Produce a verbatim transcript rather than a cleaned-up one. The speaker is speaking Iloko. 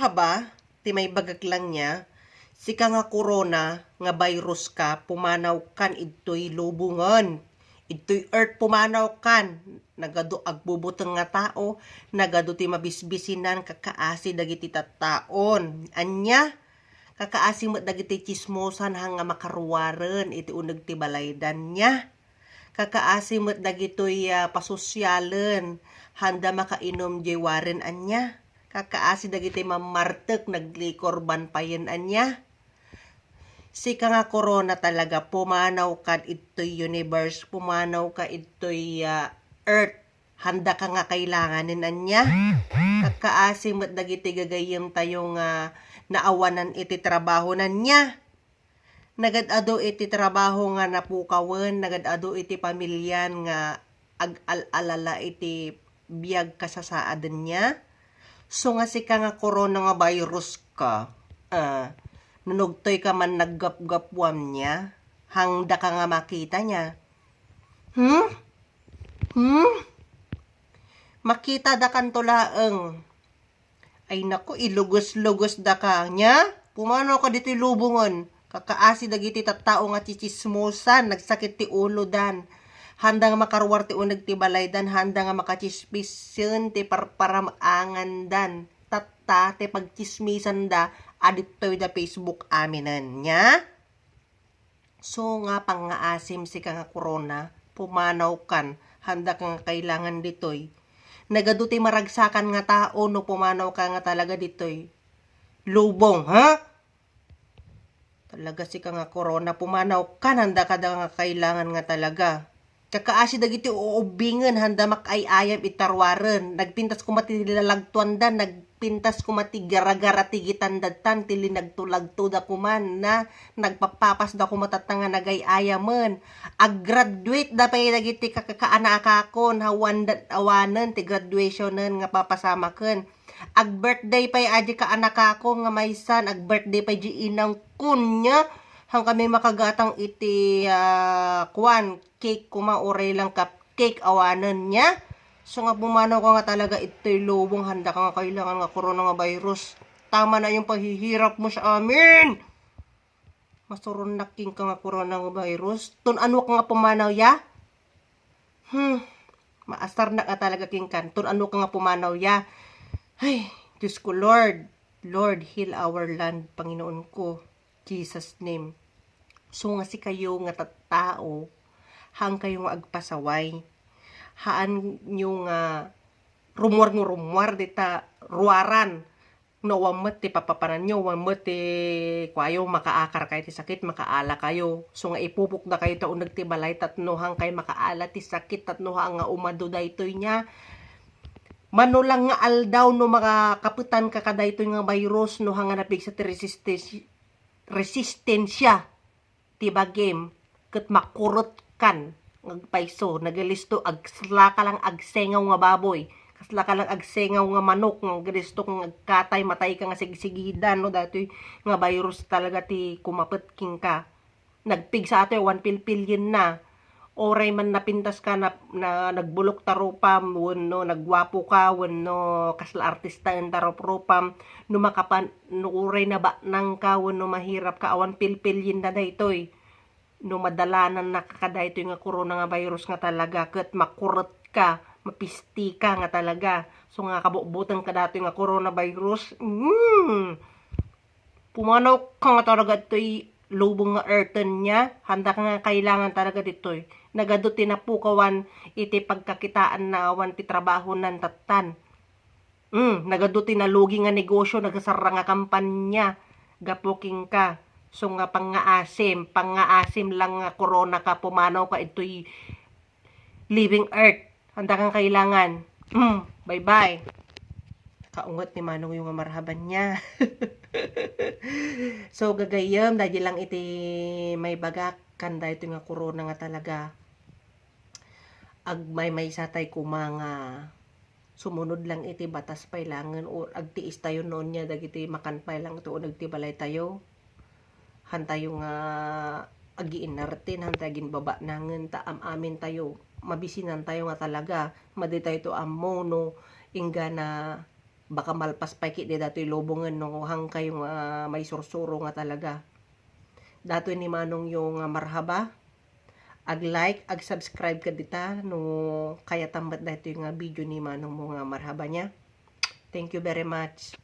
Haba, ti maibagak lang niya, sika nga corona nga virus ka, pumanawkan idtoy lubongen. Idtoy earth pumanawkan. Nagadu agbubuteng nga tao, nagadu ti mabisbisinan kakaasi dagiti tattaon. Ania? Kakaasi met dagiti chismosan haan nga makaruaren iti uneg ti balaydan, nia? Kakaasi met dagitoy, ah, pasosialen, haanda makainum diay waren, ania? Kakaasi dagiti mammartek, naglikor ban payen, ania? Sika nga corona talaga, pumanawka idtoy universe, pumanawka idtoy, ah, earth. Haandaka nga kailanganen, ania? Kakaasi met dagiti gagayyemtayo nga naawanan iti trabahonan, nia? Nagad-adu iti trabaho nga napukawen, nagad-adu iti pamilian nga ag-al-alala iti biag kasasaadenna. So nga sika nga corona nga virus ka, ah, nunogtoy ka man naggapgapuam, nia, haandaka nga makita, nia. Hmm? Hmm? Makita da kanto laeng. Ay naku, ilugus-lugus da ka, nia? Pumanaw ka ditoy lubongen. Kakaasi dagiti tattao nga chichismosan, nagsakit ti ulodan. Haanda nga makaruar ti uneg ti balaydan, haanda nga makachismis ken ti parparam-angandan. Tatta, ti pagchismisanda, adittoy da Facebook aminen, nia? So nga pangngaasim sika nga corona, pumanawkan, haandaka nga kailangan ditoy. Nagadu ti maragsakan nga tao no pumanawka nga talaga ditoy lubong, ha? Talaga sika nga corona, pumanawkan, haandaka da nga kailangan nga talaga. Kakaasi dagiti uubbingen, haanda mak-ay-ayam iti ruaren. Nagpintas koma ti lalagtoanda, nagpintas koma ti garagara ti gitanda tan, ti linagtolagtoda koma, na nagpapapasda koma tatta nga nagay-ayamen. Ag-graduate da pay dagiti kakakaanakakon, hawan da, awanen ti graduationen nga papasamaken. Ag-birthday pay adi kaanakako nga maysan, ag-birthday pay di inangkon, nia. Haan kami makagatang iti, ah, kuan, cake koma, uray lang cupcake, awanen, nia. So nga pumanawka nga talaga idtoy lubong, haandaka nga kailangan nga corona nga virus. Tama na yung paghihirap mo sa amin. Masuronnak kenka nga corona nga virus. Tun-anuak nga pumanaw ya? Hmm. Maasarnak nga talaga kenka. Tun-anuak nga pumanaw ya? Ay, Diyos ko, Lord. Lord, heal our land, Panginoon ko. Jesus name. So nga sikayo nga tattao, haan kayo nga agpasaway. Haan nyo nga rumuar nga rumuar dita ruaran. No, awan met ti papapananyo, awan met ti kuayo, makaakar kayo ti sakit, makaala kayo. So nga ipupokda kayo ta uneg ti balay tapno haan kayo makaala ti sakit, tapno haan nga umadu daytoy nia. Mano lang nga aldaw no makakapetanka kadaytoy nga virus, no haan nga napigsa ti resistens-, resistensia ti bagim, ket makurotkan nga agpayso, nagalisto, ag-, kasla ka lang agsengaw nga baboy, kasla ka lang agsengaw nga manok nga nagalisto nga agkatay, matay ka nga sigsigidan, no, daytoy nga virus talaga ti kumapet kenka. Nagpigsa atoy, awan pilpilienna. Uray man napintas ka na, na nagbulok ta rupam, wenno nagguapo ka, wenno kasla artistaen ta ruprupam, no makapan-, no uray nabatnang ka, wenno mahirap ka, awan pilpilienna daytoy. No madalanannaka kadaytoy nga corona nga virus nga talaga, ket makurot ka, mapisti ka nga talaga. So nga kabutbuteng ka daytoy nga corona virus, mm, pumanawka nga talaga ditoy lubong nga earthen nia, haandaka nga kailangan talaga ditoy. Nagadu ti napukawan iti pagkakitaan na awan ti trabahonan tattan. Mm, nagadu ti nalugi nga negosyo, nagsarra nga kampanya, gapu kenka. So nga pangngaasim, pangngaasim lang nga corona ka, pumanaw ka ditoy living earth. Haandaka nga kailangan. Mm, bye-bye. Kaungot ni manongyo nga marhaban nia. So, gagayyem, daydi lang iti maibagak kan daytoy nga corona nga talaga. Agmaymaysa tay koma nga sumunod lang iti batas pay langen, o agtiis tayo no nia dagiti makan pay lang iti uneg ti balay tayo. Haantayo nga agiinarten, haantayo aginbabanangen, ta am-amintayo, mabisinantayo nga talaga, madi tayo to ammo no inggana baka malpas pay ketdi datoy lubongen no hangkayo nga maisursuro nga talaga. Datoy ni Manongyo nga marhaba. Ag-like, ag-subscribe kadita no kayatam met daytoy nga video ni Manongmo nga marhaba niya. Thank you very much.